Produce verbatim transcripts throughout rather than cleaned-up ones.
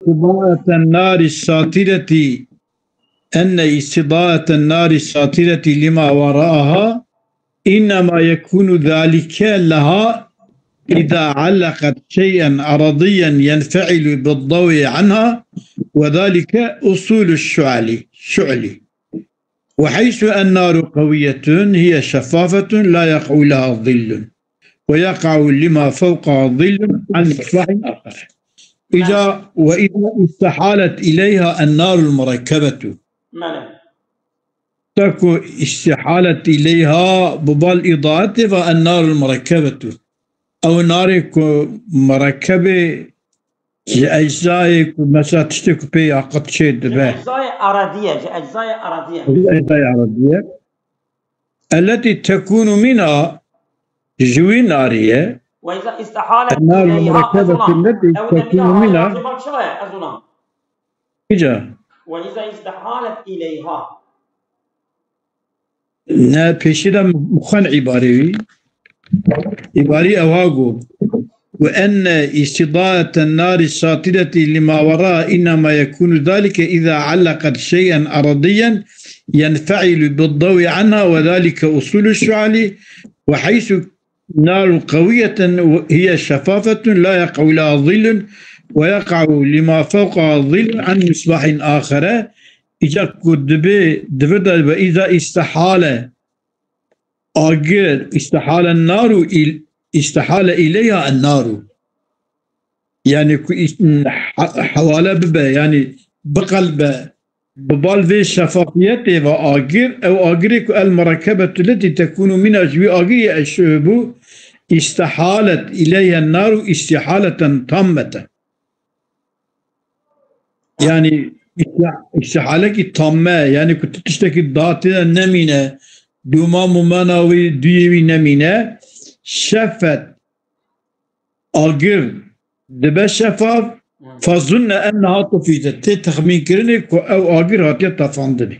استضاءة النار الساطرة، أن استضاءة النار الساطرة لما وراءها إنما يكون ذلك لها إذا علقت شيئا أرضيا ينفعل بالضوء عنها، وذلك أصول الشعل، شعل. وحيث النار قوية هي شفافة لا يقع لها ظل، ويقع لما فوقها ظل عن مصباح آخر. إذا، وإذا استحالت إليها النار المركبة. Belê. تكو استحالت إليها ببال إضاءتها النار المركبة. أو نارك مركبة Ji eczayê ku mesela tiştê ku pê yaqut çê dibe. Eczayê aradiye, ji eczayê aradiye. Eczayê aradiye. Elletî tekûnu mîna ji wî nariye. Ve iza istihalet Ennar ileyha, murekkebetî ezolan. Letî Ew tekûnu emîna mîna. Ezolan çi ye? Ezolan. Îca. Ve iza istihalet ileyha. Ne, pêşî de mixwend îbarê wî. Îbarî ewa got. وأن استضاءة النار الساطرة لما وراء إنما يكون ذلك إذا علقت شيئا أرضيا ينفعل بالضوء عنها وذلك أصول الشعل وحيث نار قوية هي شفافة لا يقع لها ظل ويقع لما فوقها ظل عن مصباح آخر. Îca ku dibê, divir de ve îza îstihale agir, îstihale naru îl-, îstihale îleyha en naru. Yani ku îst-, ha-, hewale bibe, yani biqelbe, bi bal vê şefafiyetê ve agir, ew agirê ku el murekkebetu letî tekûnu mîna ji wî agirî eşşuhbu, îstihalet îleyha naru îstihaleten tammeten. Yani îstiha-, îstihalekî tamme, yani ku tu tiştekî daha tê de nemîne, dûma mumana wî, duyê wî nemîne, şefet agir dibe şefaf, Hı. Fezunne enneha tufîze. Tê texmînkirinê ku ew agir hatiye tefandinê.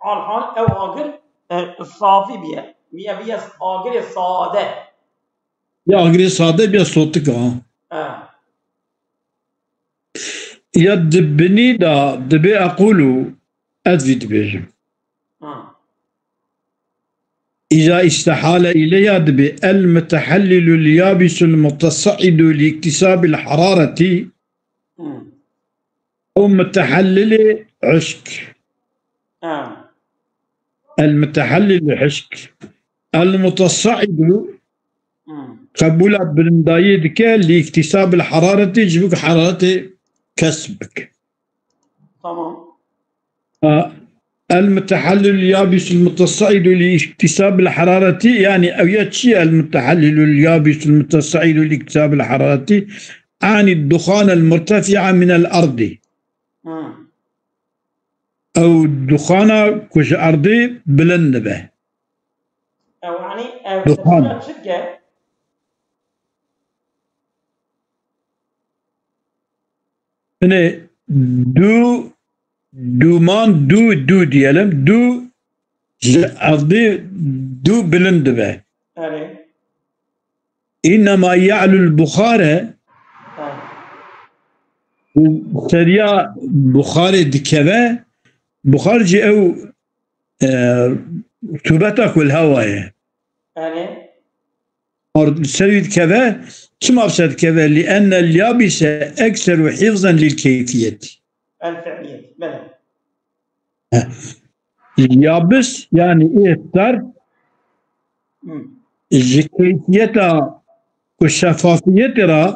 Alhal ew agir, e, safî biye. Biye, biye agirê sade. Ya agirê sade biye sotik ha. E. Ya di binî de dibê eqûlû, ez vî dibêjim. Ha. Îza îstihale îleya dibê el mutehellilul yabîsul mutesaîdu li îktisabîl hararetî. Hmm. Ew mutehellilê hişk. Ha. El mutehellilê hişk. El mutesaîdu Hmm. qebûla bilindayî dike li îktisabîl hararetî, ji bo ku hararetê kesb bike. Tamam. A, el mutehellilul yabîsul mutesaîdu li îktisabîl hararetî, yani ew ya çi ye el mutehellilul yabîsul mutesaîdu li îktisabîl hararetî? Anî duxanel murtefîa minel erdî. Hmm. Ew duxana ku ji erdê bilind dibe. Ew, yani, ev Duxan. Çi dike? Binê du, duman, du, du diyelim, du ji erdê du bilind dibe. Erê. Înnema ya'lul buxare, Ha. Seriya buxarê dikeve, buxar jî ew, e, rutubeta ku li hewa ye. Erê. Ar-, ser wî dikeve, çima ser dikeve? Li ennel yabîse ekseru hifzen lil keyfiyetî. El fiiliyet, belê. Yabis, yani ê terd, Hmm. ji keyfiyeta ku şefafiyetê re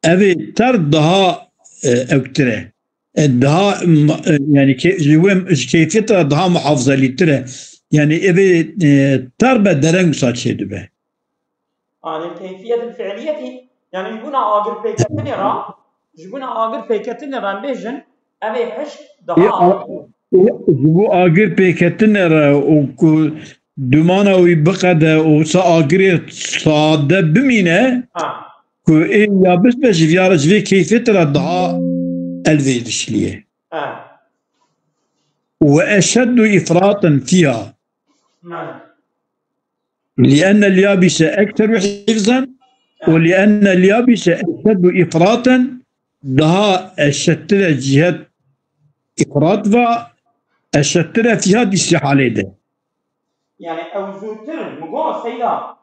ev ê terd daha, e, ewtir e. E, daha, ma-, e, yani ke-, ji wê, ji keyfiyeta re daha muhafazelîtir e. Yani ev ê, e, terd be dereng wisa çêdibe. Anî keyfiyet fiiliyetî, yani ji bona agir pêketinê re, ji bona agir pêketinê re em bêjin, ev ê hişk Ê, daha a-, ê, ji bo agir pêketinê re û ku dumana wî biqede û wisa agirê sade bimîne, Ha. ku ê yabis be ji vîya re, ji vê keyfiyetê re daha elverişlî ye. Ha. Ve eşeddu îfraten fîha. Ha. لأن اليابس أكثر حفظا، ولأن اليابس أشد إفراطا، daha eşedtire cihet ifrat va eşedtire fîha di istihalê de. Yani ew zûtir, mi got Seyda,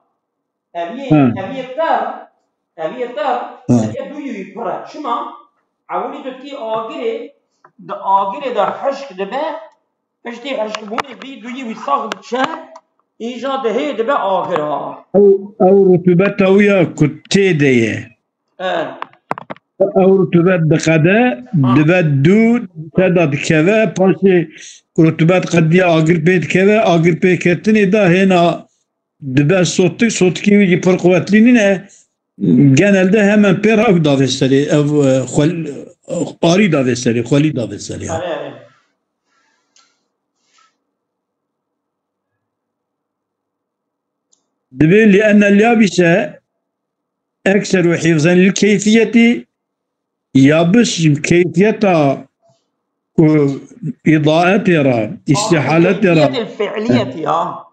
ev yê, Ha. ev yê ter, ev yê ter, Ha. ev yê du yî pir e. Çima? Ewilî tu tî agirê, di agirê de hişk dibe, piştî hişkbûnê vî du yî wî sax diçe, îja dihê dibe agir ha. Ew, ew rutubeta wî ya ku tê de ye. E. Ew rutubet diqede, Ha. dibe du, te da dikeve, paşê rutubet qediya agir pê dikeve, agir pê ketinê de hêna dibe sotik, sotikî wî jî pir quwetlî nîne, genelde hemen pê re ew davê serê, ev, e, xwel-, arî davê serê, xwelî davê serê. Erê, erê. Dibê لأن اليابس أكثر حفظا للكيفية، yabis keyfiyeta ku îdaetê re, istihaletê re. الكيفية الفعلية، ha.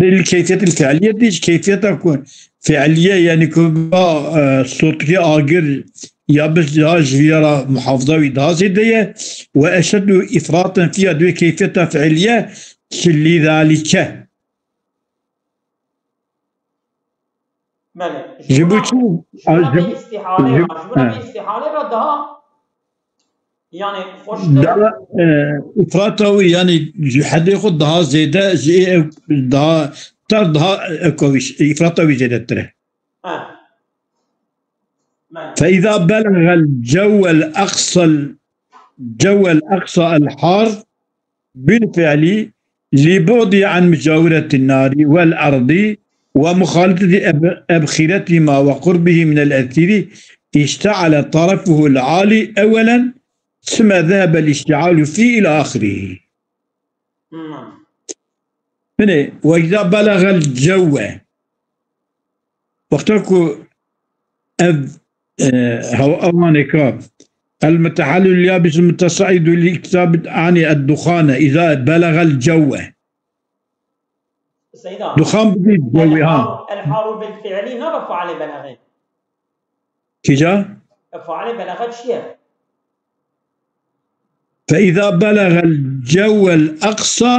Li keyfiyet fiiliyetî, ji keyfiyeta ku fiiliye, yani ku ba, e, sotikê agir ya bi daha ji vî ya re muhafaza wî daha zêde ye, ve eşeddu ifratan fiha, duyê keyfiyeta fiiliye, ji lî zalike. Belê. Ji bo çi? Ji bo vê îstîhale, ji bo vê îstîhale re daha Yani xweştir. Daha, e, îfrata wî, yani ji hedê xwe daha zêde, ji ê ew daha ter, daha ekoviş, îfrata wî zêdetir e. Ha. فإذا بلغ الجو الأقصى، الجو الأقصى الحار بالفعل لبعده عن مجاورة النار والأرض ومخالطة أب-، أبخرتهما وقربه من الأثير اشتعل طرفه العالي أولا ثم ذهب الاشتعال فيه إلى آخره. Binê, وإذا بلغ الجو. Wexta ku ev, e, hewa ewanê ka المتحلل اليابس المتصعد لاكتساب، يعني الدخان، إذا بلغ الجو. Seyda. Duxan bidî cewî, ha. الحار، الحار بالفعل ne bi failê belexê. Kîja? Failê belexe çi ye? فإذا بلغ الجو الأقصى،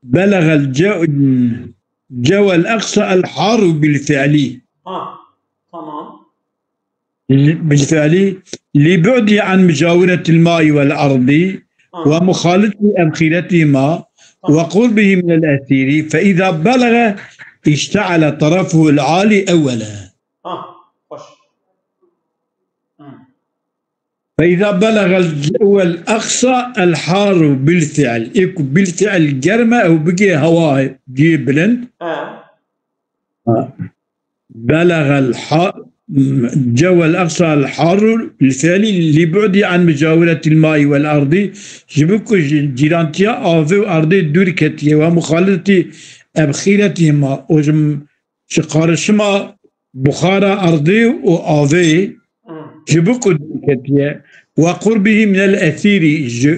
بلغ الجو، الجو الأقصى الحار بالفعل. Ha, tamam. بالفعل لبعده عن مجاورة الماء والأرض ومخالطة أبخرتهما وقربه من الأثير، فإذا بلغ اشتعل طرفه العالي أولا. Ha, xweş. Hmm. فإذا بلغ الجو الأقصى الحار بالفعل. Ê ku بالفعل germ e, ew bigê hewa cihê bilind. Ha. Ha. بلغ الح-، الجو الأقصى الحار بالفعل لبعده عن مجاورة الماء والأرض. Ji bo ku ji cîrantiya avê û erdê dûr ketiye, ومخالطة أبخرتهما, û ji, ji qarişima buxara erdê û avê, Hmm. ji bo ku dûr ketiye, وقربه من الأثير, ji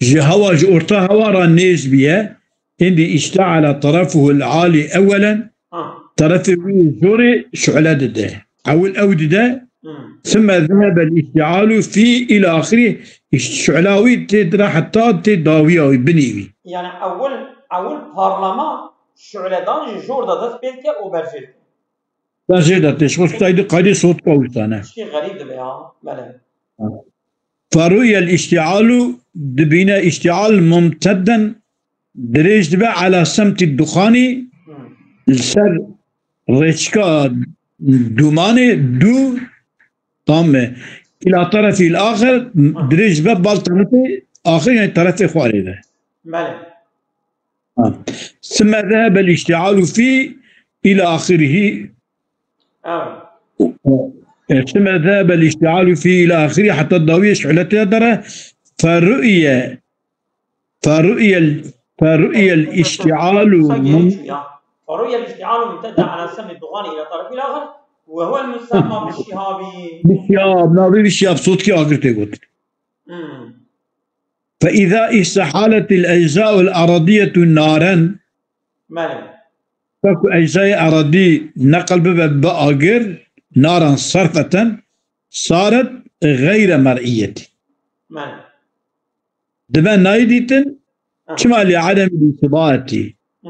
ji hewa, ji orta hewa re nêz biye, hindî اشتعل طرفه العالي أولا, Ha. terefê wî jorê şu'le dide. Ewil ew dide, Hmm. ثم ذهب الاشتعال فيه إلى آخره, şu'la wî tê dire heta tê dawiya wî, binê wî. Yani ewil, ewil parlama şu'ledan ji jor de dest pê dike û berjê dike. Berjê de tê, ji xwe qaydê, qaydê sotka wî tane. Tiştê xerîb dibe ya, belê. فرؤي الاشتعال, dibîne îştîal ممتدا, dirêj dibe, على سمت الدخان, Hmm. li ser rêçika dûmanê, dû, tam e. إلى طرفه الآخر, dirêj dibe bal terefê axir, yani terefê xwarê de. Belê. Ha. ثم ذهب الاشتعال فيه إلى آخره. Evet. ثم ذهب الاشتعال فيه إلى آخره, heta dawiyê şu'letê dere. فرؤي، فرؤي ال-، فرؤي الاشتعال من-، فرؤي الاشتعال ممتدا على سمت الدخان إلى طرفه الآخر، وهو المسمى بالشهاب. Bi şihab, navê bi şihab, sotkî agir tê gotin. Hmm. فإذا استحالت الأجزاء الأرضية نارا. Belê. Wek ku eczayê eradî neqil bibe bi agir, نارا صرفة صارت غير مرئية. Belê. Dibe nayê dîtin, Ha. Çima li adem îtibatî. Hı.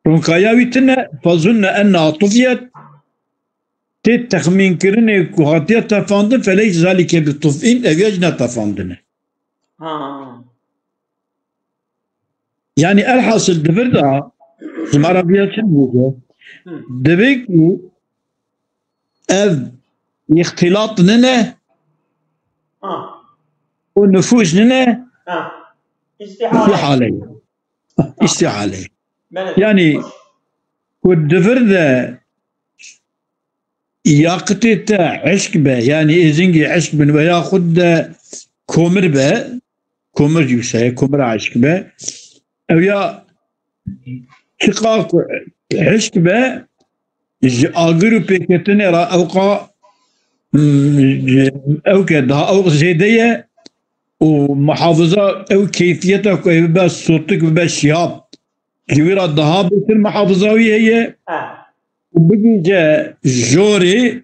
Ronkaya wî tune, fezunne enna tufiyet, tê texmînkirinê ku hatiye tefandin, feleyse zalike bi tufîn, ev ya jî ne tefandin e. Ha. Yani elhasil di vir de ji me re viya çi dibêje? Hı. Divê ku ev îxtîlat nine Ha. û nifûs nine Ha. Îstihale. Îstihale. Îstihale. Belê. Yani ku di vir de yaqitê te eşk be, yani êzingî eşk bin veya xud de komir be, komir jî wisa ye, komira eşk be. Ew ya çiqa ku eşk be, ji agir û pêketinê re ewqa, mm, ewke daha ewq zêde ye û muhafiza ew keyfiyeta ku ê bibe sotik, bibe şihab. Ji wî re daha bêtir muhafiza wî heye. Ha. Û bigihîje jorê,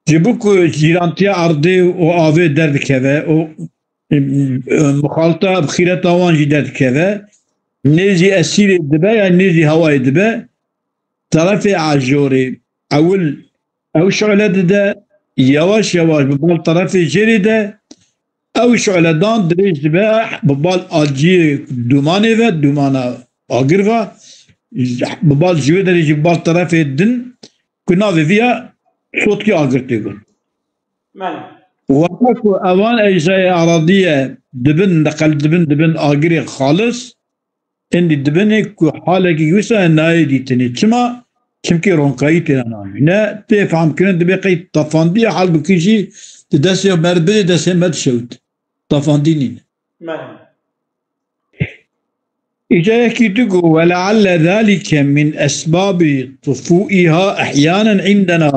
ji bo ku cîrantiya erdê û avê derdikeve û, e, e, muxalta bi xîreta wan jî derdikeve, nêzî esîrê dibe ya nêzî hewayê dibe, terefê a jorê ewil ew şule dide, yewaş yewaş bi bal terefê jêrê de, ew şuledan dirêj dibe bi bal alciyê dûmanê ve, dûmana agir ve, bi bal ji wê derê jî bi bal terefê din ku navê vî ya sotkî agir tê got. Belê. Wexta ku evan ecrayê aradiye dibin, neqel dibin, dibin agirê xalis, Endî dibinê ku halekî wisa nayê dîtinê. Çima? Çimkî ronkayî têne namîne. Tê fehmkirin dibê qey tefandiye, halbukî jî di destê me re bidê destê me dişewit. Tefandî nîne. Belê. Îca yekî digo, "Ve lealle zalike min esbabi tufûiha ehyanen indena."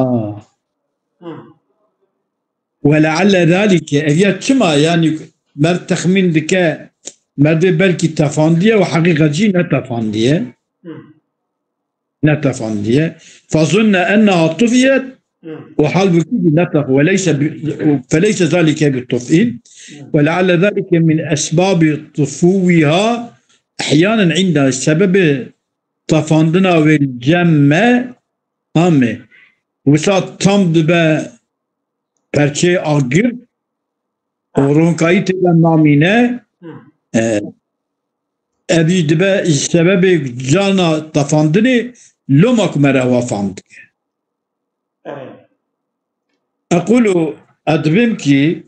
Hı. Ve lealle zalike, ev ya çima, yani mer texmîn dike, merdê belkî tefandiye û heqîqet jî ne tefandiye. Hı. Ne tefandiye. Fezunne enneha tufiyet Hı. û halbukî jî ne tef-, ve leyse bi-, feleyse zalike bi tufîn. Hı. Ve lealle zalike min esbabi tufûiha ehyanen inda, sebebê tefandina wê cem me, ame. Wisa tam dibe perçeyê agir û ronkayî tê de namîne, Hı. e, ev jî dibe sebebê cana tefandinê loma ku me re ewa fam dike. Evet. Equlu, ez dibêm ki,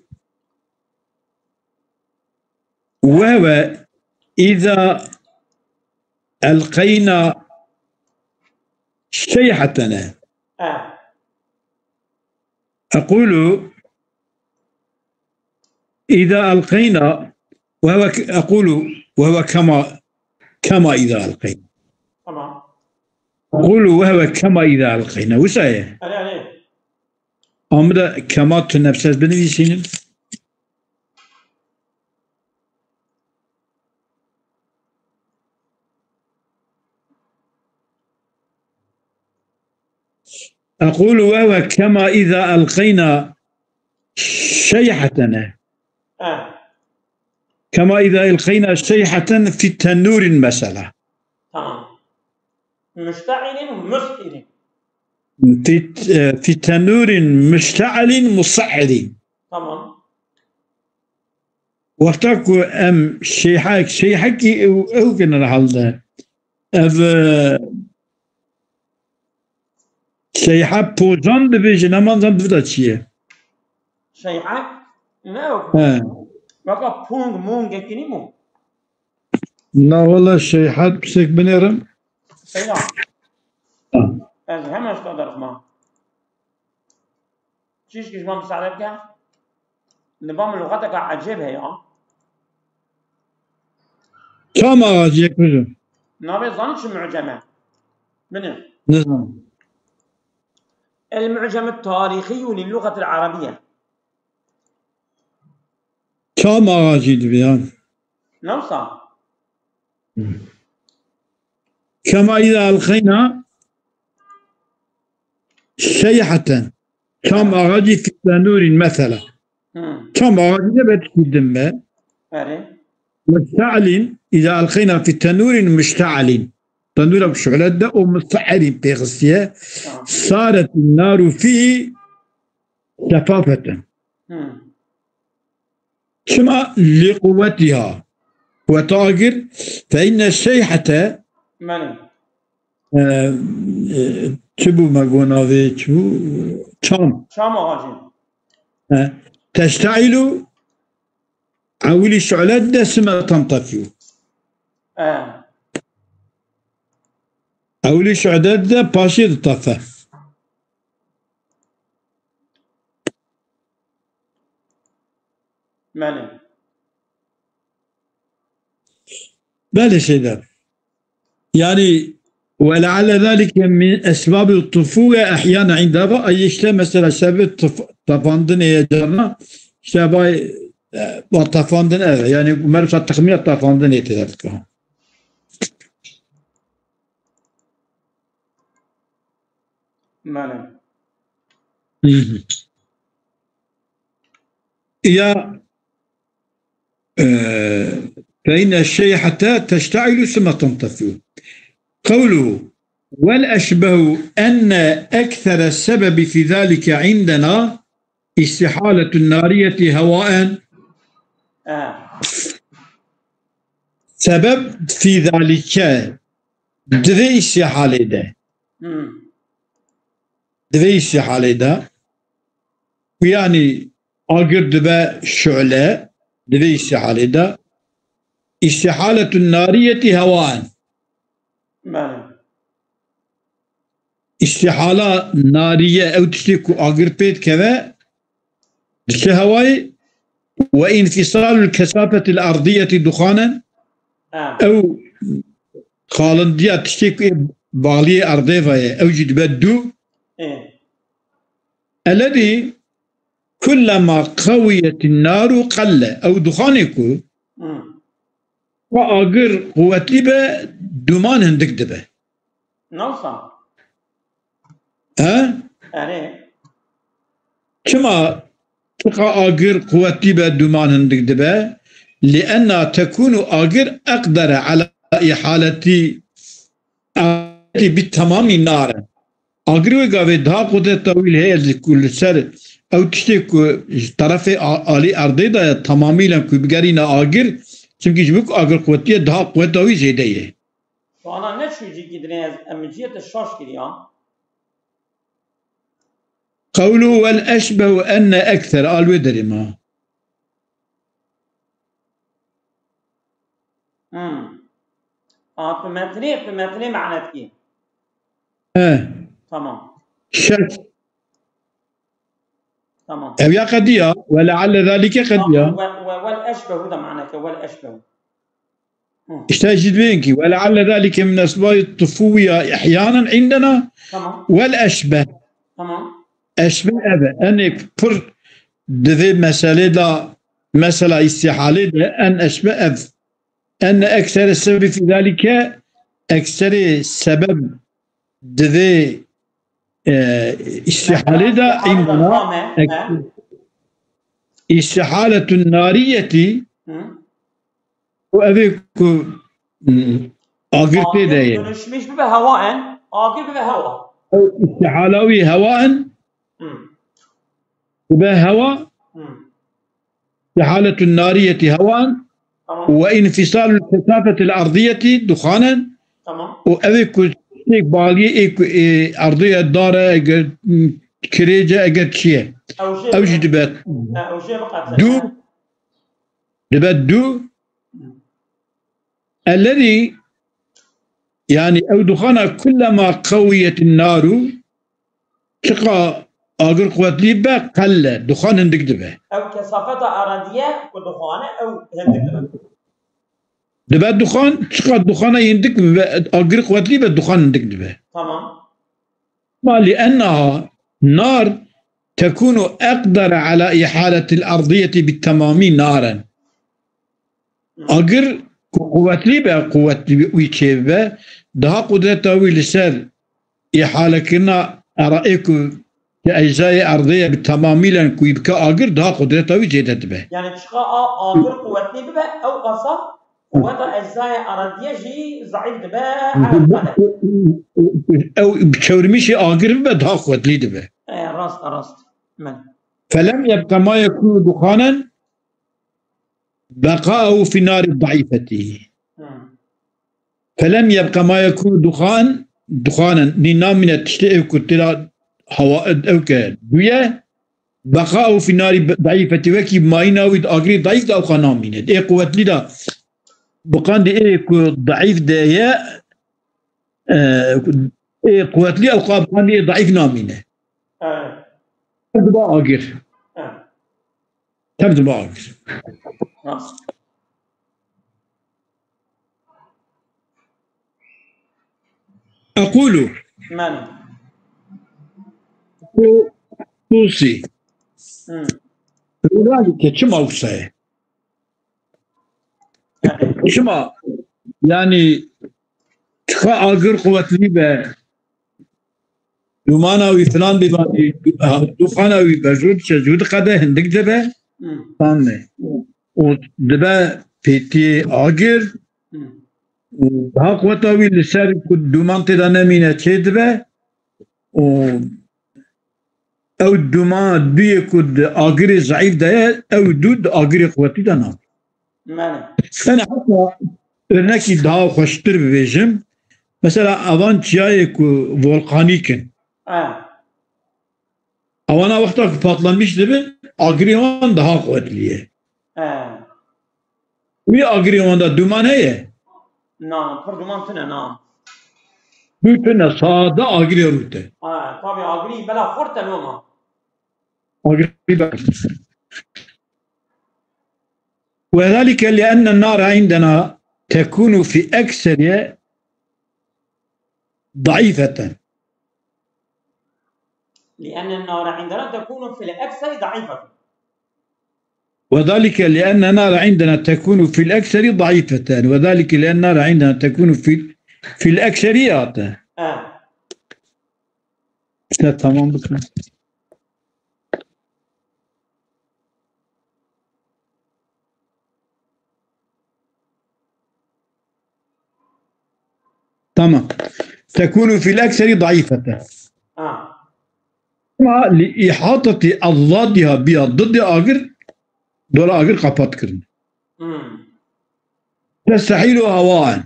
وهو إذا ألقينا شيحتنا. Ha. أقول إذا ألقينا، وهو ك-، أقول وهو كما، كما إذا ألقينا. Tamam. أقول وهو كما إذا ألقينا. Wisa ye? Erê, erê. Em de kema tu nefses binivîsînin. أقول وهو كما إذا ألقينا شيحتنا. Ha. كما إذا ألقينا شيحة في تنور مثلا. Tamam. مشتعل مصعد. في، في تنور مشتعل مصعد. Tamam. Wexta ku em şeyhek, şeyhekî ew, ew kin li hal de. Ev, e, şeyhe pocan dibêjin, em anzan bivida çi ye? Şeyhek? Ne ew? He. Weka pûng, mûng, ekî nî mûng? Na wala şeyhet pisek binêrim. Seyda. Ha. Ez hemen şta derxima. Çişkî ji me misaade bike. Li ba min lûxeteke ecêb heye. Çam axaciyek bijo. Navê zanî çi mucem e? Binê. Nizanim. المعجم التاريخي للغة العربية. Çam axacî dibe ya. Ne wisa? كما إذا ألقينا şeyheten. Çam ağacı fi tenurin mesela. Hmm. Çam ağacı ne bet kildin be? Erê. Ve şa'lin, iza alqeyna fi tenurin müşte'lin. Tenura şu'let de o musta'lin pêxistiye. Tamam. Saret naru fi şefafeten. Hmm. Çima li quwwetiha. Quwweta agir, fe inne şeyhete, Belê. e, e, çi bû me got navê, çi bû? Çam. Çam ağacı. E, teştailu, ewilî şu'let de sime tantefiyu. E. Ewilî şu'let de paşê ditefe. Belê. Belê şeyde. Yani, ve leale zalike min esbabil tufuve ehyana indava. Ay işte mesela sebebi tuf-, tafandın heyecanına, işte bay, e, va tafandın eve. Yani, mersa takmiye tafandın ete. Belê. Hı hı. Ya, e, fe inne şeyhete teştailu sümme tantefiu. Kavluhu, vel eşbehu enne eksere sebebi fi zalike indena istihaletun nariyeti hevaen. Ha. Sebeb fi zalike, divê istihalê de. Hmm. Divê istihalê de. Yani agir dibe şu'le, divê istihalê de. İstihaletun nariyeti hevaen. Belê. İstihala nariye, ew tiştê ku agir pê dikeve, diçe hewayê, ve infisalul kesafetil ardiyeti duxanen, Ha. ew xalindiya tiştê ku ê baliyê erdê ve ye, ew jî dibe dû. Ê. Ellezî kullema qewiyetin naru qelle. Ew duxanê ku Hmm. wa agir quwetlî be, duman hindik dibe. Nasıl? He? Erê. Çima, çiqa agir quwetlî be, duman hindik dibe? Lienna tekunu agir eqdere ala ihaleti, ihaleti bi tamamî nare. Agir wê gavê daha qudreta wî li heye ku li ser ew tiştê ku ji terefê a-, alî erdê de ye, tamamîlen ku bigerîne agir, çimkî ji bo ku agir quwetî ye, daha quweta wî zêde ye. Şu ana ne çû cîkî dinê ez, em ciyê te şaş kiriya. Qewlu wel eşbehu enne ekser, al wê derê ma. Hmm. A, tu metnê, tu metnê manet kî. He. Tamam. Şek. Tamam. Ev ya qediya, ve lealle zalike qediya. Tamam. Ve, ve, vel eşbehu da maneke, vel eşbehu. Hı. İşte ji dibên kî, ve lealle zalike min esbabi tufuwiya ihyanen indena Tamam. vel eşbeh. Tamam. Eşbeh ev e. Enek pir divê meselê da, mesela istihalê de en eşbeh ev. En ekseri sebebi fi zalike ekseri sebeb divê, e, istihalê de Mesela indena tamam, he? ek-, istihaletun nariyeti Hı? û ev ê ku, hmm, agir tê de ye. Dönüşmüş bir hava en, agir bir hava. Ew istihala wî hewa en, Hı. dibe hewa, Hı. istihaletun nariyeti hewan, Tamam. ve infisalul kesafetil ardiyeti duxanen, Tamam. û ev ê ku tiştêk baliyê ê ku ê erdê ye, dar e, eger, hmm, kirêc e, eger çi ye. Ew jê Ew jî dibe. He, ew jê biqete. Dû, dibe dû. Hı. Ellezî, yani ew duxana kullema qewiyetin naru, çiqa agir quwetlî be, qelle, duxan hindik dibe. Ew kesafeta erendiye ku duxane, ew hindik dibe. Dibe duxan, çiqa duxana hindik be, agir quwetlî be, duxan hindik dibe. Tamam. Ma li ennaha nar tekunu eqdere ala ihaletil ardiyeti bit tamamî naren. Agir ku quwetlî be, quwetlî wî çêbibe, daha qudreta wî li ser îhalekirina Era-, ê ku, ku eczayê erdê ye bi temamî len ku wî bike agir, daha qudreta wî zêde dibe. Yani çiqa a agir quwetlî bibe, ew qasa quweta eczayê erdiyê jî zayîf dibe, ew qede. Ew bi çewrimîşê agir bibe, daha quwetlî dibe. E, rast, rast. Men. Felem yebqe ma yekûnu duxanen, beqaehu fî narî daîfetî. Hmm. Felem yebqe ma yekûnu duxan, duxanen, nî namîne tiştê ew ku tira hawa, ew ke dû ye, beqaehu fî narî daîfetî, wekî mayîna wî di agirê daîf de ewqa namîne. Ê quwetlî de, bi qandî ê ku daîf de ye, e, ê quwetlî ewqa bi qandî ê daîf namîne. Evet. Dibe agir. Evet. Tev dibe agir. Rast. Ekulu. Men. Ku, kusi. Hmm. Rûnalî ke çima wisa ye? Yani. Çima? Yani, çiqa agir quwetlî be, dûmana wî filan bî, dûxana wî be, jû diçe, jû diqede, hindik dibe. Hmm. Tanne. Û dibe pêtiyê agir. Hmm. Û daha quweta wî li ser ku dûman tê de nemîne çê dibe. Û ew dûma duyê ku di agirê zeîf de ye, ew dû di agirê quwetî de nabe. Mane. Yanî heta örnekî daha xweştir bibêjim, mesela evan çiyayê ku volkanîk in. Ha. Ewana wexta ku patlamiş dibin, agirê wan daha quwetlî ye. Ha. Wî agirê wan de dûman heye? Na, pir dûman tune, na. Dû tune, sade agirê rût e. Ha, tabii agirî bela xurt e loma. Agirî bela. وذلك لأن النار عندنا تكون في الأكثر ضعيفة. لأن النار عندنا تكون في الأكثر ضعيفة. وذلك لأن النار عندنا تكون في الأكثر ضعيفة. وذلك لأن النار عندنا تكون في، في الأكثر ضعيفة. Ha. İşte tamam bu. Tamam. تكون في الأكثر ضعيفة. Ha. Ama لإحاطة أضدادها بها، ضد agir, dola agir qapat kirin. Hmm. تستحيل هواء.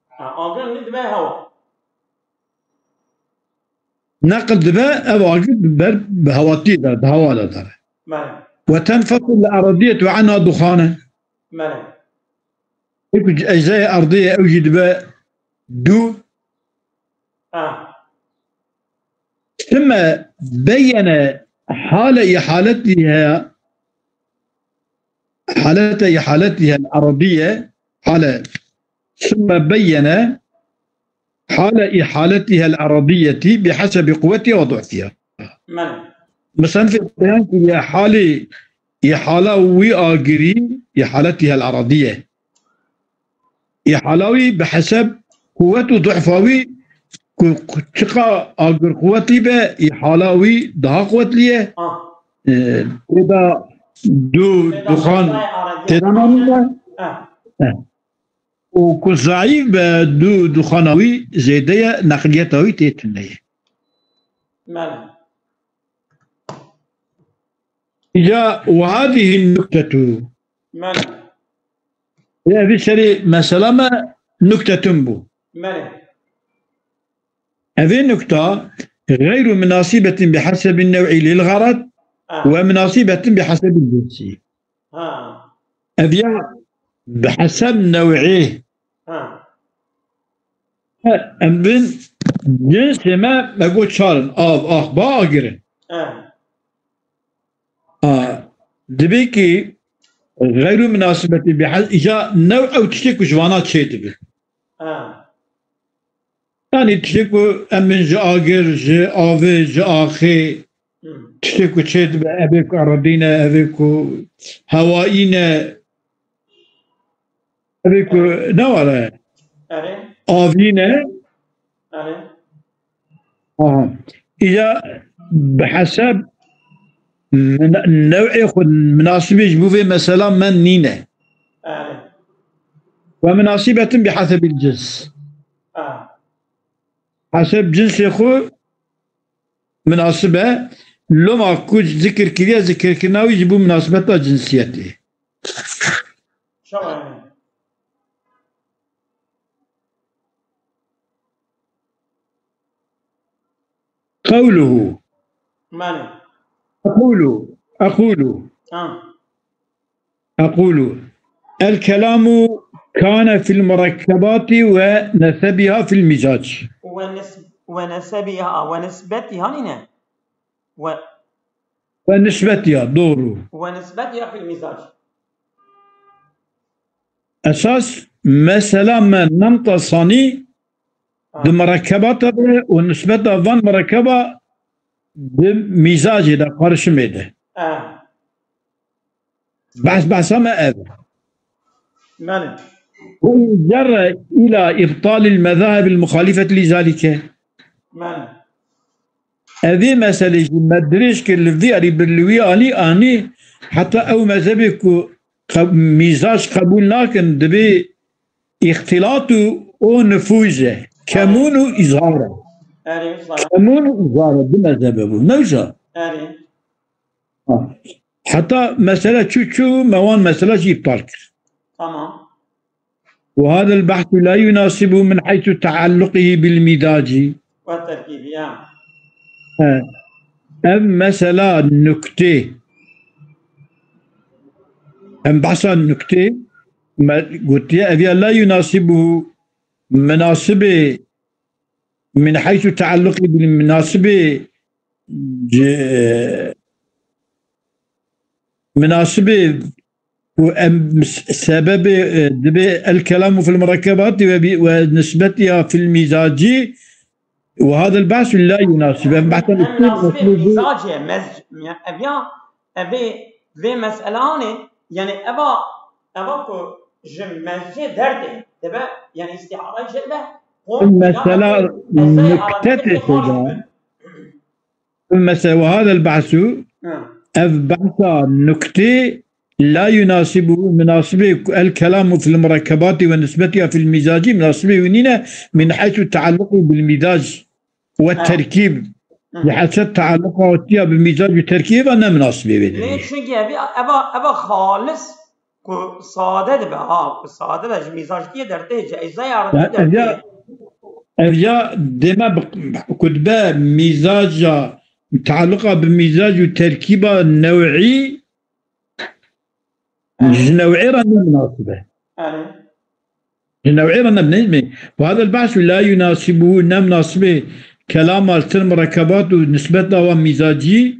Ha, agir ne dibe hewa. Neqil dibe, ev agir ber bi hewatî de, di hewa de dere. Bele. وتنفصل الأرضية عنها دخانا. Bele. Ê ku eczayê erdê ye, ew jî dibe dû. Ha. ثم بين حال إحالتها، حالة إحالتها الأرضية، حال، ثم بين حال إحالتها الأرضية بحسب قوتها وضعفها. Mele. Misenifê beyan kiriye halê îhala wî agirî, îhaletiha el-eradîye. Îhala wî bi heseb quwet û du'fa wî, ku, ku çiqa agir quwetî be, îhala wî daha quwetlî ye. Ah. Ee, o da du, duxan têda namîne. Ah. Eh. û ku zeîf be, du, duxana wî zêde ye, neqliyeta wî tê tune ye. Mele. Îca, وهذه النكتة. Mele. Evî serê mesela me nuktetun bû. Mele. Evê nukta غير مناسبة بحسب النوع للغرض. Ah. ومناسبة بحسب الجنس. Ha. Ev ya bi heseb new'ê. Ha. Em bin cinsê me, me got çar in, av, ax, ba, agir in. Ha. Ha. Dibê ki geyru minasibetî bi hes-, îca new ew tiştê ku ji vana çê dibe. Ha. Yanî tiştê ku em bin ji agir, ji avê, ji axê, Hmm. tiştê ku çê dibe, evê ku eredî ne, evê ku hewayî ne, evê ku ne were, Erê. avî ne. Erê. Aha. Îca bi heseb min-, new'ê xwe minasibê ji bo vê mesela me nîne. Erê. Ve minasibetin bi hesebil cins. Erê. Heseb cinsê xwe minasib e. Loma ku zikir kiriye, zikirkirina wî ji bo minasibeta cinsiyetê. Şewa yani. قوله. Mane. أقول، أقول، Ha. أقول: الكلام كان في المركبات ونسبها في المزاج. Ve nes-, ve nesebiha, ve nisbetiha nîne. Ve Ve nisbetiha, doğru. Ve nisbetiha fil mizac. Esas mesela me nemta sanî Ha. di merekebata de û nisbeta van merekeba di mîzacê de, karişimê de. Ha. Behs, behsa me ev. Mane. وإن جر إلى إبطال المذاهب المخالفة لذلك. Mane. Evê meselê jî me dirêj kir li vî alî, bir li wî alî anî, heta ew mezhebê ku qe-, mîzac qebûl nakin, dibê îxtîlat û o nifûz e. Kemûn û îzhar e. Erê, wisa. Kemûn û îzhar e, du mezhebe bû. Ne wisa? Erê. Ha. Heta mesele çû çû, me wan mesela jî îptal kir. Tamam. وهذا البحث لا يناسبه من حيث تعلقه بالمزاج. Ve terkîbî, ya. He. Ev mesela nuktê. Em behsa nuktê me gotiye, ev ya la yunasibuhu, minasibê, min heysu tealluqî bil minasibê, ce-, minasibê û em s-, sebebê, e, dibê el kelamu fil murekkebati ve bi-, ve nisbetiha fil mizacî ve hadel behsu la yunasib. Em behsa Em usul nasibê uslubî mizacê, mez-, ya, ev ya, ev ê, vê mesele anê, yani eva, eva ku ji mezcê derdê dibe, yani îstîarayê jê dibe, Mesela nukte tê tê de. Mesela, ve hadel behsu, Ha. ev behsa nuktê la yunasibu, minasibê el kelamu fil murekkebati ve nisbetiha fil mizaci, minasibê wî nîne min heysu tealluqî bil mizac ve Ha. terkîb. Hı. Li hesed tealluqa tiya bi mizac û terkîb ve ne minasibê vê Lê derê. Çunkî ev, eva, eva xalis ku sade dibe, ha, ku sade de ji mîzac tiyê dertê, ceyzaya Ya, ev ya, ev ya dême bi-, ku dibe mîzaca, tealluqa bi mîzac û terkîba new'î, ji new'ê re ne minasib e. Erê. Ji new'ê re ne, ne, ne. Ve hadel behsu la yunasibu, ne minasibê kelama li ser murekkebat û nisbeta wan mîzacî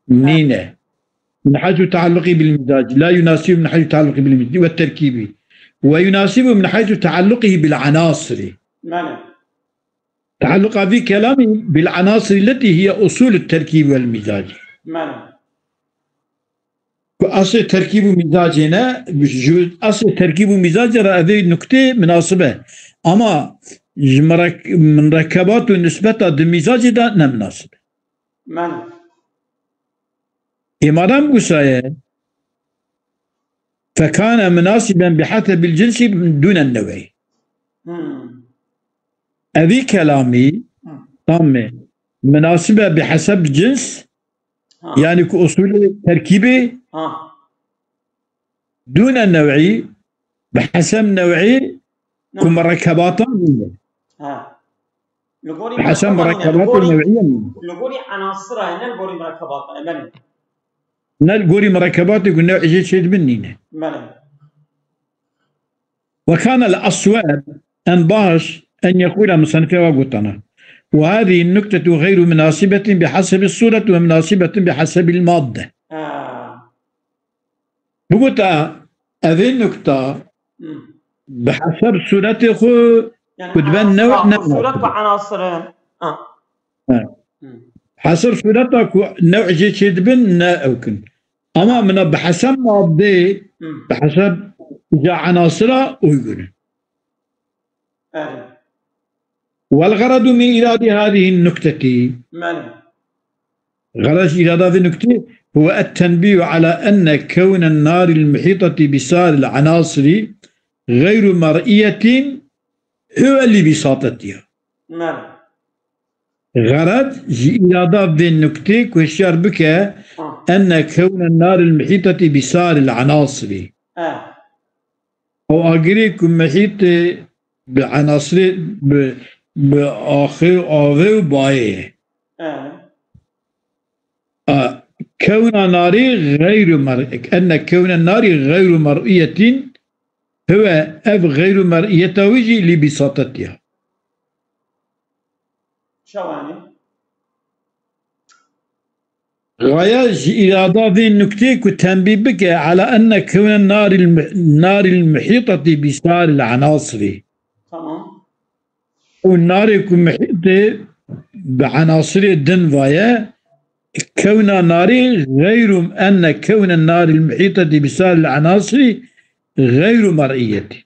nîne. Min heysu tealluqî bil mizac. La yunasibu min heysu tealluqî bil mizac. Ve terkîbî. Ve yunasibu min heysu tealluqî bil anasirî. Mane. Tealluqa vî kelamî bil anasirî letî hiye usul terkîb vel mizac. Mane. Ku eslê terkîb û mizacê ne, ji eslê terkîb û mizacê re evê nuktê minasib e. Ama ji merek-, murekkebat û nisbeta di mizacê de ne minasib e. Mane. Ê madem wisa ye, fekane minasiben bi hesebil cinsi dûnen new'î. Hmm. Evî kelamî, Hmm. tamê, minasibe bi heseb cins, Ha. yani ku usulê terkîbê Ha. dûne new'î, bi heseb new'î, ku Ha. murekkebatan nîne. Ha. Li gorî Bi heseb murekkebatan nîne, li gorî, murekkebatan new'î nîne. Li gorî enasira ye, ne li gorî murekkebatan, e, belê. Ne li gorî murekkebatê ku new'ê jê çêdibin nîne. Belê. وكان الأصوب، en baş, en yekûle musennifê wa gotana. وهذه النكتة غير مناسبة بحسب الصورة ومناسبة بحسب المادة. Ha. Bigota, evê nukta Hmm. bi heseb sûretê xwe Yani ku dibe enasira, new ne suret ve enasir in. Ha. Ha. Hmm. Heseb sûreta ku new cê çê dibin ne ew kin. Ama mina bi heseb madde, Hmm. bi heseb ca enasira uygun in. Evet. والغرض من إيراد هذه النكتة. Mane. Xerec îrada vê nuktê, هو التنبيه على أن كون النار المحيطة بسائر العناصر غير مرئية هو لبساطتها. Merhaba. Xerec ji îrada vê nuktê ku hişyar bike, أن كون النار المحيطة بسائر العناصر. Ew agirê ku mihîtê bi enasirê, bi, bi axê û avê û bayê ye. A, kewna narî xeyru mer-, enne kewne narî xeyru mer'iyetin, hiwe ev xeyru mer'iyeta wî jî lî bîsatet ya. Çawanî? Xaya ji îrada vê nuktê ku tembî bike, ala enne kewne narîl mi-, narîl muhîtetî bîsarîl enasirî. Tamam. Û narê ku muhîtê bi enasirê din vaye, kewna narî xeyru, enne kewne narîl muhîtetî bîsarîl enasirî xeyru mer'iyetî.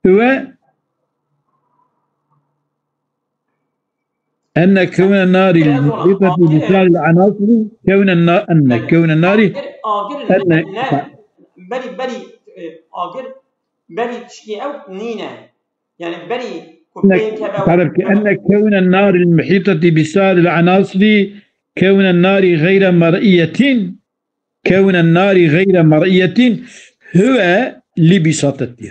Huwe enne kewne narî muhîtetî bîsarîl enasirî kewne na-, enne kewne narî agir, agir enne ne, berî, berî, e, agir berî tişkî ew nîne. Yani berî ku enne pê keve tarif ki enne kewne narî muhîtetî bîsarîl enasirî kewne narî xeyre mer'iyetin, kewne narî xeyre mer'iyetin huwe lî bîsatetî.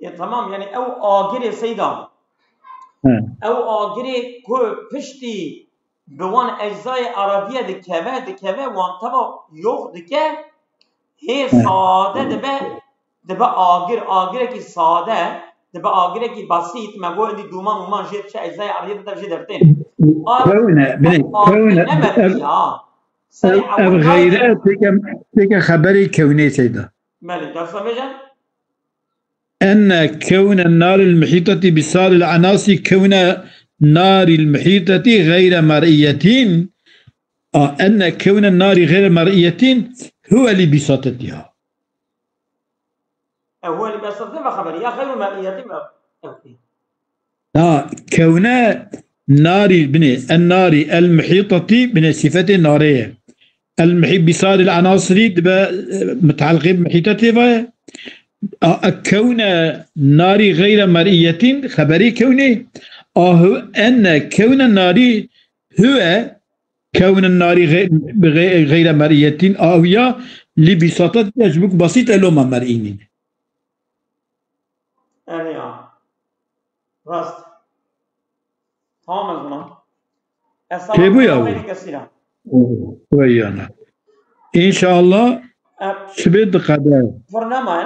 Ya tamam, yani ew agirê Seyda. He. Ew agirê ku piştî bi wan eczayê aradiye dikeve, dikeve, wan teva yox dike, hê sade dibe, dibe agir, agirekî sade, dibe agirekî basît, me got, êdî dûman mûman jê diçe, eczayê aradiye dide jê dertên. Kewne, binê, kewne, ne merdiya. Ev, ev xeyre têke, têke xeberê kewnê Seyda. Belê, dersa bêje? Enne kewne narîl muhîtetî bîsarîl enasî kewne narîl muhîtetî xeyre mer'iyetin. A, enne kewne narî xeyre mer'iyetin huwe lî bîsatetî ha. E, huwe lî bîsatetî ve xeberî ya xeyru mer'iyetin ve. Na, kewne narî, binê, en narî el muhîtetî, binê, sîfetê narê ye. El muhî-, bîsarîl enasirî dibe, e, muteleqê bi muhîtetê ve ye. A, e, kewne narî xeyre mer'iyetin, xeberî kewnê. A, hu-, enne kewne narî huwe kewne narî xey-, bi xey-, xeyre mer'iyetin, a, huya lî bîsatet ya ji bo ku basît e loma mer'î nîne. Erê ya. Rast. Tamam ez buna. Pêbûya wî. Wê yana. Înşallah sibê diqede. Pir nema,